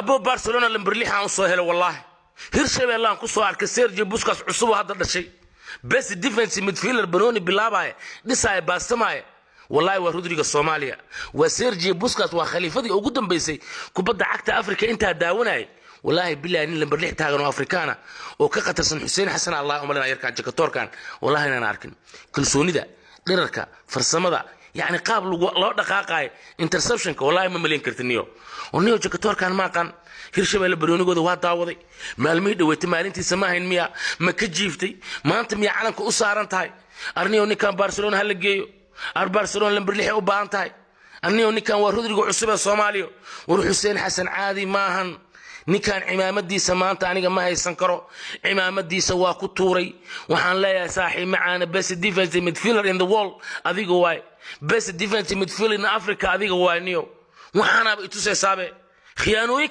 Abo, Barcelona lamber 6 aan usoo helay. Wallaahi, Hirshabeellaan ku soo arkay Sergio Busquets cusub oo hadda dhashay, best defense midfielder, banooni bilaabaya, dhisaaya, baastamaya. Wallahi waa Rodriga Soomaaliya, waa Sergio Busquets, waa khaliifadii ugu dambeysay kubadda cagta Africa intaa daawanayay. Wallaahi bilahi, nin lamber 6 taagan oo Afrikaana oo ka khatarsan Xuseen Xasan, Allah umalina yarkaan jakatoorkan, wallahi inaan arkin. Kalsoonida, dhirarka, farsamada, yacni qaab loo dhaqaaqaayo, interceptionka, wallahi ma malayn karti niyo. Niyo, jakatoorkan ma aqaan. Hirshabeelle banoonigooda waa daawaday maalmihii dhaweytay. Maalintiisa ma ahayn miya? Ma ka jiiftay maanta miya? Calanka u saaran tahay. Arniyo, ninkan Barcelona hala geeyo. Ar Barcelona lamber 6 u baahan tahay. Arniyo, ninkan waa Rodrigo cusub ee Soomaaliya. War Xuseen Xasan caadi maahan ninkan. Cimaamadiisa maanta aniga ma haysan karo, cimaamadiisa waa ku tuuray. Waxaan leeyahay, saaxiib macaana, best defensive midfielder in the world adiga waay, best defensive midfielder in Africa adiga waay. Niyo, waxaanaaba itusaysaabee khiyaanooyin.